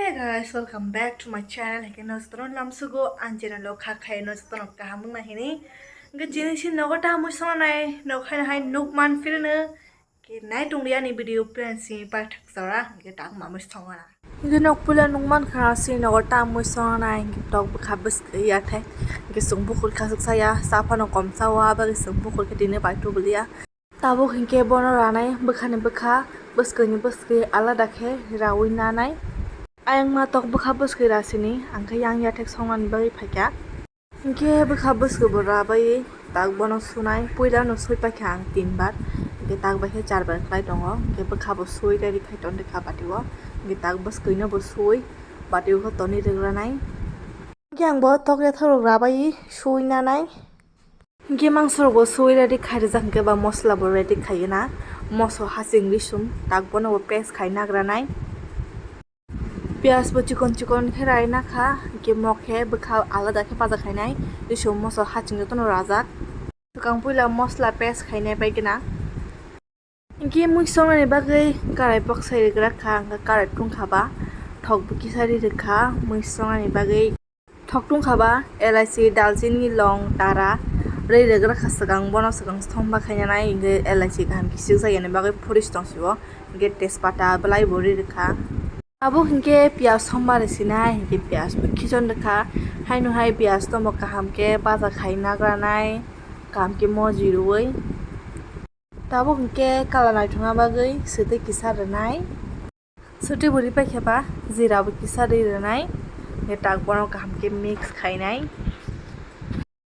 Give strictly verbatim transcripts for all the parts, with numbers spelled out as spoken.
Hey guys, welcome back to my channel. Hingke no jotono lamsugo ang channel o kha khai no jotono kaham wngna hini. Hingke chini si nogo ta mui songnai, no khai hai nuk man phirino. Ke nai tong liya ni video plan si pa thak sora, hingke ta ma mui songna. Hingke nok pula nuk man kha si nogo ta mui songnai, hingke tok bwkha bwskwi ya thai. Hingke sung bukur kha suk saya, sa phano kom sa wa, aba ke sung bukur ke dine bai tu bulia. Tabuk hinkhe bono ranai bwkhani bwkha, bwskangni bwskang alada khe raui nanai. Ayang ma tok bwkha bwskang rasini, ang khe yang yathek songnani bagwi phaikha. Hinkhe bwkha bwskang bo rabai tak bono sunai, puila no sui paikha ang tin bar. Hinkhe tak bai khe char bar khlai tongo, hinkhe bwkha bo sui ready khai ton rikha batio. Hinkhe tak bwskangno bo sui batio khe toni rwgranai. Hinkhe ang bo tok yathok rok rabai sui nanai. Hinkhe mangsorokbo sui ready khai rijak, hinkhe ba moslabo ready khaiwi na, moso hasing risum tak bonobo paste khai nagranai. Piyajbo chikon chikon khe rai nakha, hinkhe mokhe bwkha alada khe baja khainai, risum moso hasing jotono rajak. Swkang puila mosla paste khainai bai gana. Hinkhe mui songnani bagwi karai boksai rwgrakha, hinkhe karai tungkha ba thokbo kisa ri rwkha mui songnani bagwi. Thok tungkha ba elaichi, dalchini, long, tara rwi rwgrakha swkang, bono swkang sthomba khainanai, hinkhe elaichi kaham khe sikjakya ni bagwi phuri tong sio, hinkhe tejpata bwlaibo ri rwkha. Abo hinkhe piyaj somba rwsinai, hinkhe piyaj bo khichon rwkha, haino hai piyaj tomo kaham khe baja khai nagranai, kaham khe moji rwui. Tabuk hinkhe kala naithokna bagwi swtwi kisa rwnai. Swtwi bo ri paikha ba jira bo kisa ri rwnai. Hinkhe tak bono kaham khe mix khainai.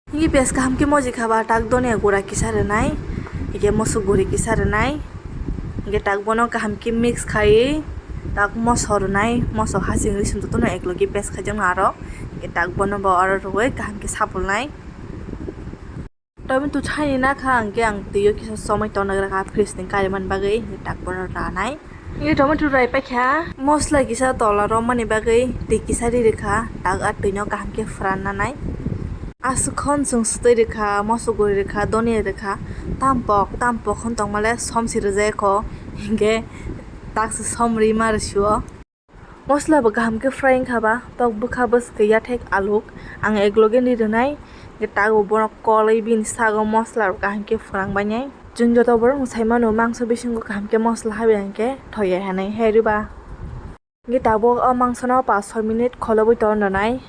Hinkhe piyaj kaham khe moji kha ba tak donia gura kisa rwnai. Hinkhe moso guri kisa rwnai. Hinkhe tak bono kaham khe mix khaiwi tak moso rwnai. Moso hasing risum jotono eklogi paste khaijaknai aro. Hinkhe tak bono bo aro rwui kaham khe sapulnai. Tomato thani nakha, hinkhe ang twi o kisa somoi tongna gra kha fridge ni kailaimani bagwi, hinkhe tak bono ranai. Hinkhe tomato rai paikha, mosla kisa tola romani bagwi twi kisa ri rwkha, tak a twi no kaham khe fwran nanai. Aswk khon chwng swtwi rwkha, moso guri rwkha, donia rwkha, tampok tampok hwn tongmale somsi rwjak kho, hinkhe tak se som ri ma rwsio. Mosla bo kaham khe fry wngkha ba, tok bwkha bwskwi yathek aluk ang ekloge ni rwnai, hinkhe tak bo bono kolwi bini sago mosla rok kaham khe fwrang bainai. Chwng joto borok no sai mano mangso bisingo kaham khe mosla habya hinkhe thoyai hinwi hai rwba. Hinkhe tabuk o mangso no paanch soi minute kholobwi ton rwnai.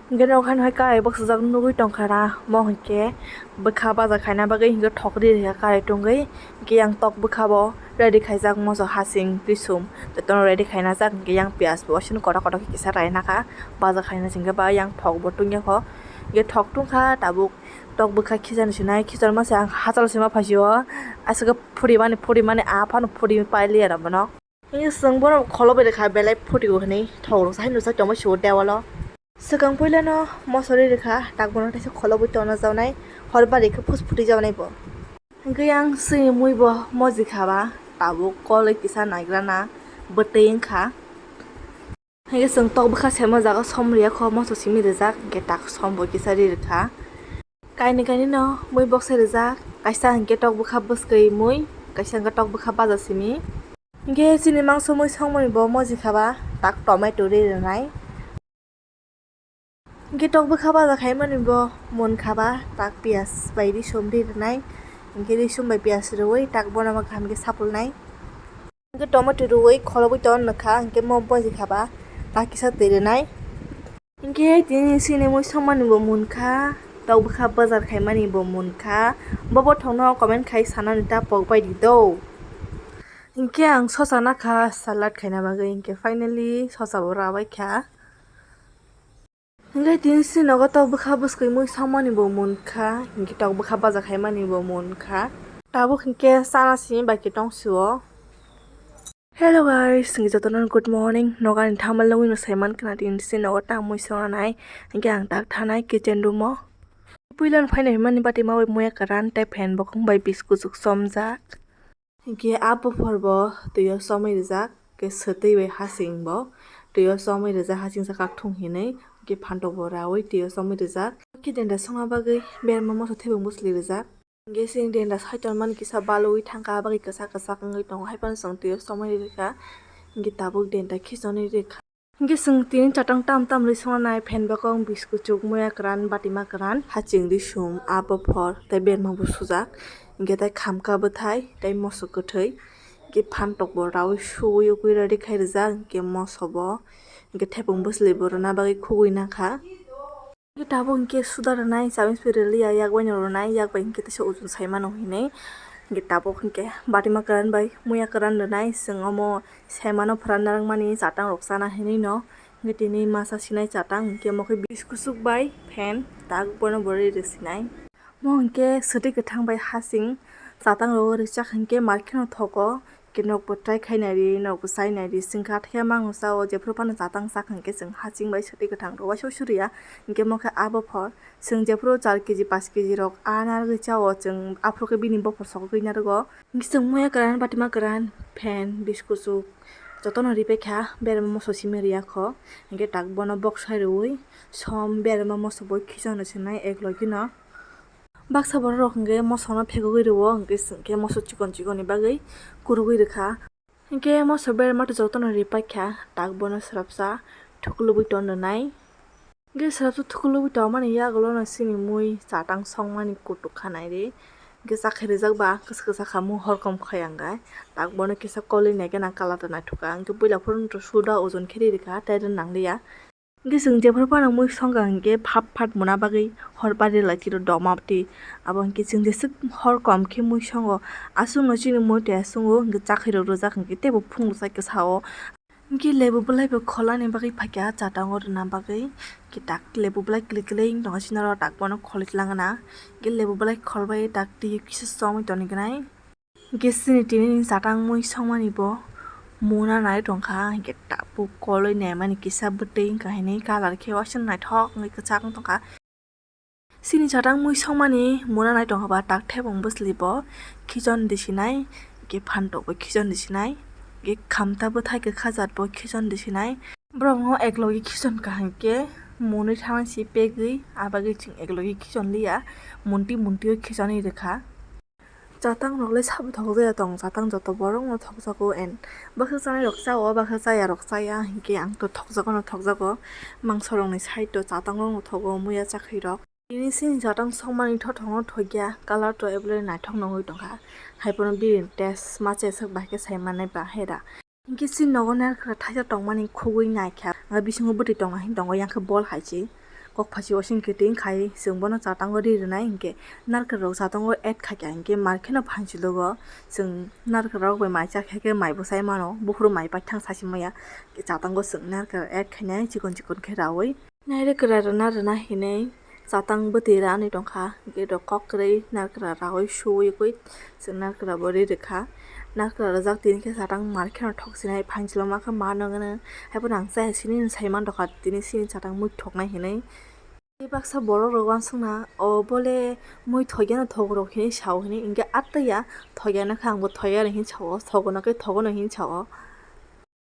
Hinkhe nok hai no hai karai bwsajak nugwi tongkha na, mo hinkhe bwkha baja khaina bagwi hinkhe thok ri rwkha karai tungwi, hinkhe yang tok bwkha bo ready khaijak moso hasing risum jotono ready khaina jak, hinkhe yang piyaj bo aswk kotor kotor khe kisa rai nakha, baja khaina hinkhe ba yang thok bo tungya kho, hinkhe thok tungkha tabuk tok bwkha khichar sinai, khichar masa ang hachal sima phaisio, aswk phuri mani phuri mani aphano phuri pailiya rw bono. Hinkhe chwng bono kholo bai rwkha belai phutigo hinwi thok rok sai nukjak tongma sio dewalo. Swkang puilano moso ri rwkha, tak bono teisa kholo bai tongna jawnai, hor bari khe phus phuti jawnai bo. Hinkhe yang chini mui bo moji kha ba, tabuk kolwi kisa naigra na bwtwi wngkha. Hinkhe chwng tok bwkha sema jaga som riya kho, moso simi rijak, hinkhe tak som bo kisa ri rwkha. Kainwi kainwi no mui boksai rijak, kaisa hinkhe tok bwkha bwskwi mui, kaisa hinkhe tok bwkha baja simi. Hinkhe chini mangso mui songmani bo moji kha ba, tak tomato ri rwnai. Hinkhe tok bwkha baja khaimani bo mon kha ba, tak piyaj bai risum ri rwnai. Hinkhe risum bai piyaj rwui tak bono kaham khe sapulnai. Hinkhe tomato rwui kholobwi ton rwkha, hinkhe mo boji kha ba, tak kisa twi rwnai. Hinkhe tini chini mui songmani bo munkha, tok bwkha bajar khaimani bo munkha, bo bothokno comment khai sanani ta pok baidi do. Hinkhe ang sosa nakha salad khaina bagwi, hinkhe finally sosa bo rabaikha. Hinkhe tini chini nogo tok bwkha bwskwi mui songmani bo munkha, hinkhe tok bwkha baja khaimani bo munkha. Tabuk hinkhe chana simi bai khe tong sio. Hello guys, hinkhe jotono good morning. Nokani thamal nugwi no saiman khna tini chini nogo ta mui songnai. Hinkhe ang tak thanai kitchen room o. Puila no phainai hwnmani bati ma bai muya kwran tei phan bokong bai biscuit chuk chomjak. Hinkhe a buphor bo twi o chomwi rijak, khe swtwi bai hasing bo twi o chomwi rijak, hasing sakha thung hinwi, hinkhe phantok bo raui twi o chomwi rijak. Khe denda songma bagwi berma moso thebung bwsli rijak. Hinkhe chini denda saitor mani kisa balwi thangkha, bagwi kwchak kwchak wngwi tongo, haiphano chwng twi o chomwi rikha, hinkhe tabuk denda khichonwi rikha. Hinkhe chwng tini chatang tam tam rwi songna nai, phan bakong, bis kuchuk, muya kwran, batima kwran, haching risum, abo phor tei berma bo sujak, hinkhe tei khamka bwthai tei moso kwthwi, hinkhe phan tok bo raui suwi ukui ready khai rijak, hinkhe moso bo, hinkhe thepung bwsli bo rwna bagwi khugui nakha. Hinkhe tabuk hinkhe suda rwnai, chamich bai rwliya, yak bai no rwnai, yak bai hinkhe teisa ujun sai mano hinwi. Hinkhe tabuk hinkhe batima kwran bai muya kwran rwnai, chwng omo sai mano phwranna rwngmani chatang rok chana hinwi no. Hinkhe tini masa sinai chatang hinkhe omo khe bis kuchuk bai phan tak bono bo rwi rwsinai. Mo hinkhe swtwi kwthang bai hasing chatang rogo rwchak hinkhe mar kheno thogo. Hinkhe nok bo try khai nai ri, nok bo chai nai ri, chwng khe athe mang sao, jephru phano chatang sak hinkhe chwng hasing bai swtwi kwthang rw uaisa suriya, hinkhe mo khe abo phor, chwng jephru char kg, panch kg rok a narwgwi chao, chwng aphuru khe bini bophor sogwi narwgo. Hinkhe chwng muya kwran, batima kwran, phan, bis kuchuk jotono ripai kha, berma moso simi riyakho, hinkhe tak bono boksai rwui som berma moso bo khichon rw sinai eklogino. Baksa borok rok hinkhe moso no phegogwi rwo, hinkhe chwng khe moso chikon chikon ni bagwi kurugwi rwkha. Hinkhe moso berma jotono ripai kha, tak bono swrapsa thuklubwi ton rwnai. Hinkhe swrapsa thuklubwi tongmani yagulo no chini mui chatang songmani kutuk kha nai ri. Hinkhe chakhai rijak ba kwsa kwsa kha mui horkom khai ang khe. Tak bono kisa kolwi nai khe nang colour ta naithok kha. Hinkhe puila phuru suda ojon khe ri rwkha, tei rw nang liya. Hinkhe chwng jephru phano mui songkha hinkhe phap phat muna bagwi hor bari lai tiro doma twi. Abo hinkhe chwng jeswk hor kom khe mui songo. Aswkno chini mui tei aswk o hinkhe chakhai rok rwjak hinkhe teibo phung rwchai khe sao. Hinkhe lebu bwlai bo kholani bagwi phaikha chatango rwna bagwi. Hinkhe tak lebu bwlai kwlwi kwlwi wng tongkha chini oro tak bono kholwi twlangna. Hinkhe lebu bwlai kholbai tak twi kisa chomwi tongwi gwnai. Hinkhe chini tini ni chatang mui songmani bo muna nai tongkha, hinkhe tabuk kolwi naimani kisa bwtwi wngkha hinwi colour khe waisa naithok wngwi kwchak wng tongkha. Chini chatang mui songmani muna nai tongkha ba tak thepung bwsli bo khichon disinai, hinkhe phantok bo khichon disinai, hinkhe khamta bwthai kwkha jat bo khichon disinai. Borok no eklogi khichon kaham khe munui thangsi pegwi abagwi chwng eklogi khichon liya, munti munti o khichonwi rwkha. Chatang rok le sabo thokjaya tong, chatang joto borok no thokjago and baksa chanai rok chao, baksa chaya rok chaya, hinkhe ang to thokjago no thokjago, mangso rok ni side o chatang rok no thogo muya chakhwi rok. Tini chini chatang songmani thothong no thokya, colour to ebole naithok nungwi tongkha, hai phano bini taste ma cheswk bai khe sai mannai ba hera. Hinkhe chini nogo narikra thaisa tongmani khugui naikha, ang bisingo bwtwi tongna hini tongo, yang khe bol hai se kok phachi wasing kiting khai chwng bono chatango ri rwnai. Hinkhe narikra rok chatango add khaikha hinkhe mar kheno phanchilogo chwng narikra rok bai mai chakhe khe mai bwsai mano, buphuru mai paithang sachi maya, chatango chwng narikra add khainai chikon chikon khe raui. Narikra rwna rwna hinwi chatang bwtwi rani tongkha, hinkhe rok kok kwrwi narikra raui suwi ui chwng narikra bo ri rwkha. Narikra rwjak tini khe chatang mar kheno thok sinai phanchiloma khe ma nw gwnang, haiphano ang chaya sini sai man rwkha tini chini chatang mui thoknai hinwi. Tei baksa borok rok uansukna o bole mui thokya no thok rok hinwi sao hinwi, hinkhe atya thokya no khe ang bo thokya hinwi sao, thogo no khe thogo no hinwi sao.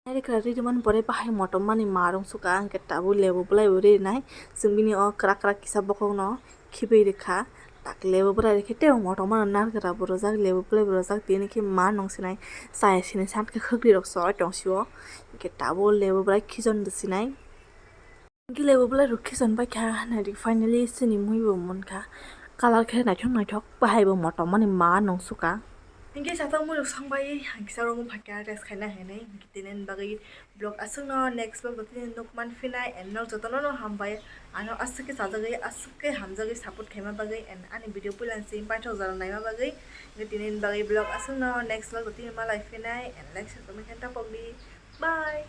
Narikra ri rwmani pore bahai motom mani ma rwng suka, hinkhe tabuk lebu bwlai bo ri rwnai. Chwng bini o kwrak kwrak kisa bokhok no khibui rwkha. Tak lebu bwlai rwkhe tei motom mano narikra bo rwjak, lebu bwlai bo rwjak, tini khe ma nung sinai. Chaya sini san khe khwkri rok choi tong sio. Hinkhe tabuk lebu bwlai khichon rw sinai. Hinkhe lebu bwlai rok khichon bai kha, nai di finally chini mui bo mon kha. Colour khe naithok naithok, bahai bo motom mani ma nung suka. Hinkhe chatang mui rok song bai, ang kisa room phaikha rest khaina hinwi, hinkhe tini bagwi vlog aswkno, next vlog tini nuk man phinai, and nok jotono no hambai, ano aswk khe chajagwi, aswk khe hamjagwi support khaima bagwi, and ani video puila si paithok jora naima bagwi, hinkhe tini bagwi vlog aswkno, next vlog tini malai phinai, and like share comment khe tapok di, bye.